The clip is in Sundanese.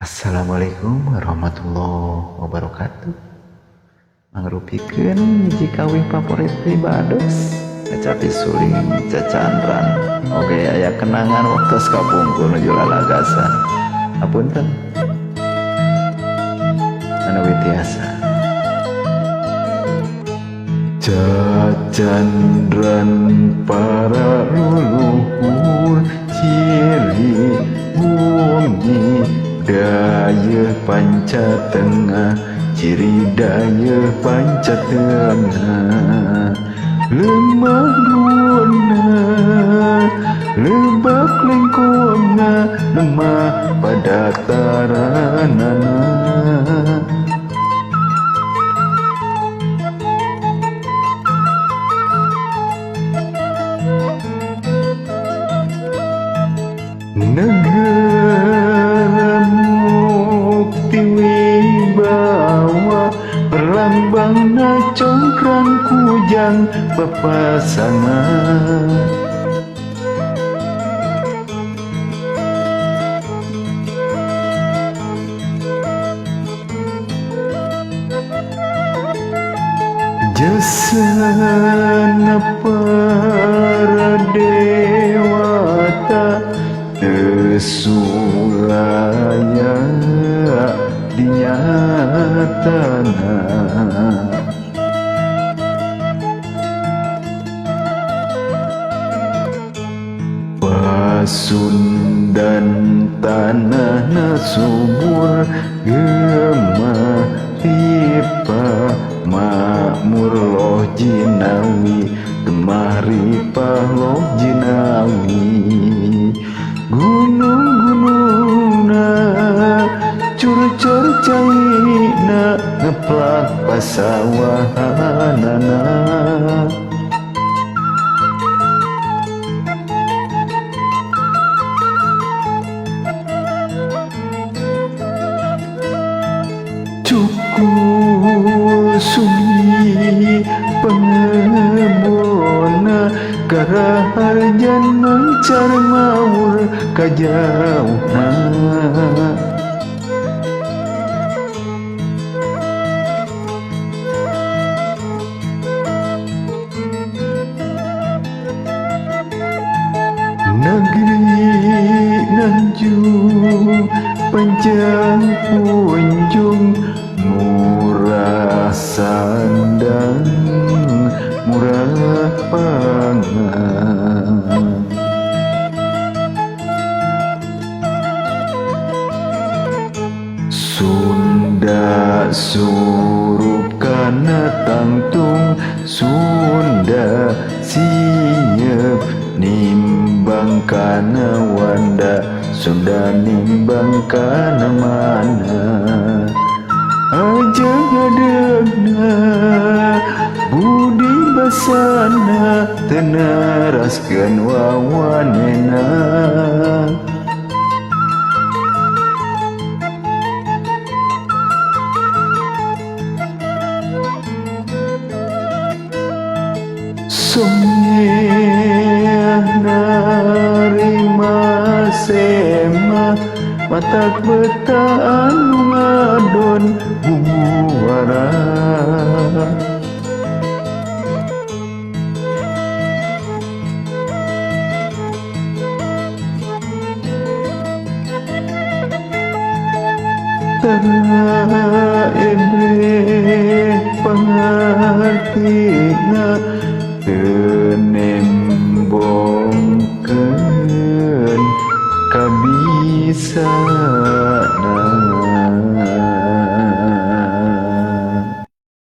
Assalamualaikum warahmatullahi wabarakatuh. Mangrupikeun hiji kawih favorit pribados kacapi suling cacandran. Oke, aya kenangan waktu kapungkur nuju lalagasan. Apunten anu tiasa. Cacandran para leluhur, ciri bumi dayeuh panca tengah, ciri dayeuh panca tengah. Lemah guna lebak lengkona, lemah pada taranana. Negara mukti wibawa, perlambangna congkrang kujang papasangan. Jasana para dewata teu sulaya dinyatana. Pasundan tanahna subur, gemah ripah makmur loh jinawi, gemah ripah loh jinawi. Gunung-gunungna curcor caina, ngeplak pasawahanana. Cukul sugi pengebona, karaharjan mencar mawur kajauhna. Negeri nanjung panjang punjung, murah sandang murah pangan. Sunda surup kana tangtung, Sunda sinyep nimbang kana wanda, Sunda nimbang kana mana. Aja ngadegna budi basana, teu neraskeun wawanena. Someah narima sema, matak beta anu ngadon bumuara. Tara ebreh pangartina, teu nembongkeun kabisa.